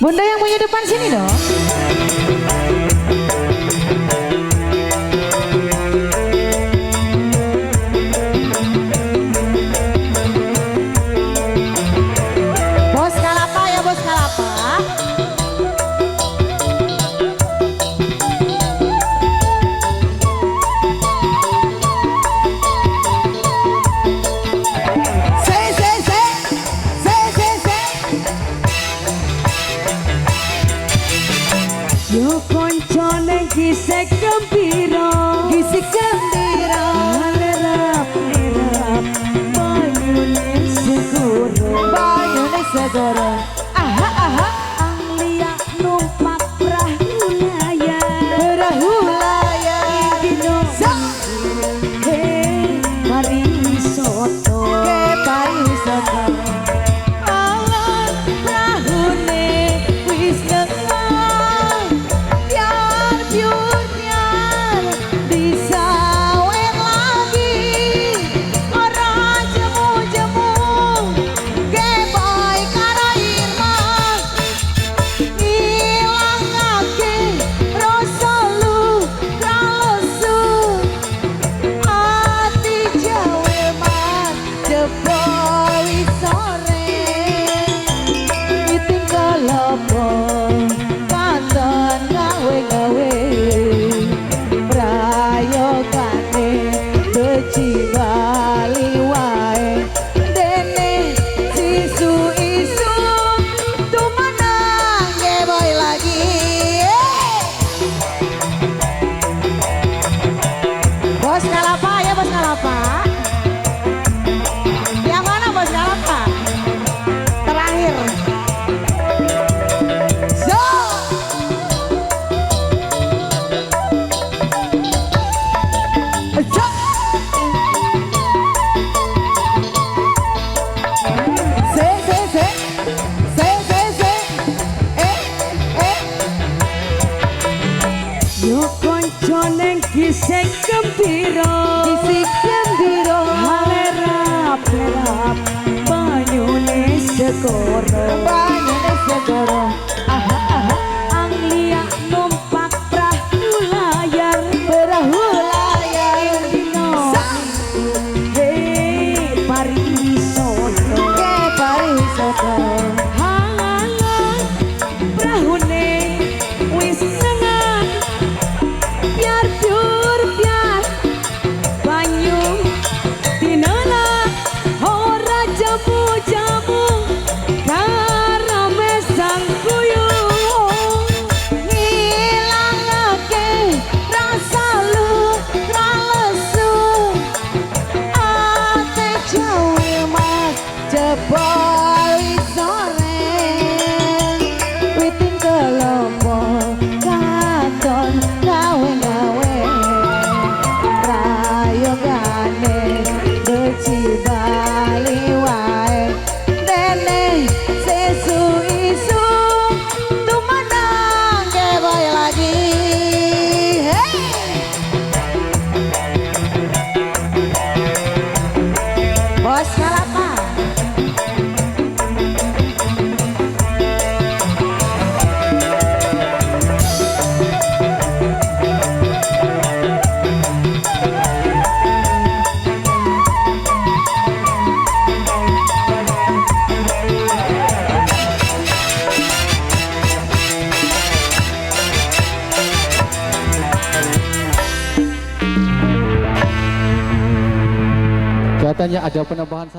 Bunda yang punya depan sini dong. Bos Kalapa ya, Bos Kalapa. Yo koncone gisik gembira, gisik gembira, lerap lerap banyune segoro, banyune segoro. Aha aha, Anglia numpak perahu layar, perahu layar. Dino he pariwisata, ke pariwisata. Alon prahune wis nengah, biar biur biar disawer lagi, ora jemu-jemu geboy karo Irma, ngilangake rasa luka lesu, ati jawe mas jebol sore, iting kalopo katon gawe-gawe, prayogane beci bali wae, dene sisu isu tumanang geboy lagi. Bos Kalapa ya, Bos Kalapa. Yang mana Bos Kalapa? Terakhir. So. So. Se se se. Se se se. Eh eh. Yo koncone gisik gembira, Gisik gembira, lerap lerap banyune segoro, banyune segoro. Aha aha, Anglia numpak perahu layar, perahu layar. Dino Sa. he pariwisata, Ke pariwisata. Halan prahune wis nengah, biar biur biar banyu tinela, ora jamu-jamu karame sang kuyung, Ngilangake rasa luka lesu, ate jawe mas jebol sore, witing kelopo katon gawe-gawe, prayogane beci bali wae, dene sesu isu tumanang geboy lagi. Hey! Bos Kalapa. Katanya ada penambahan satu.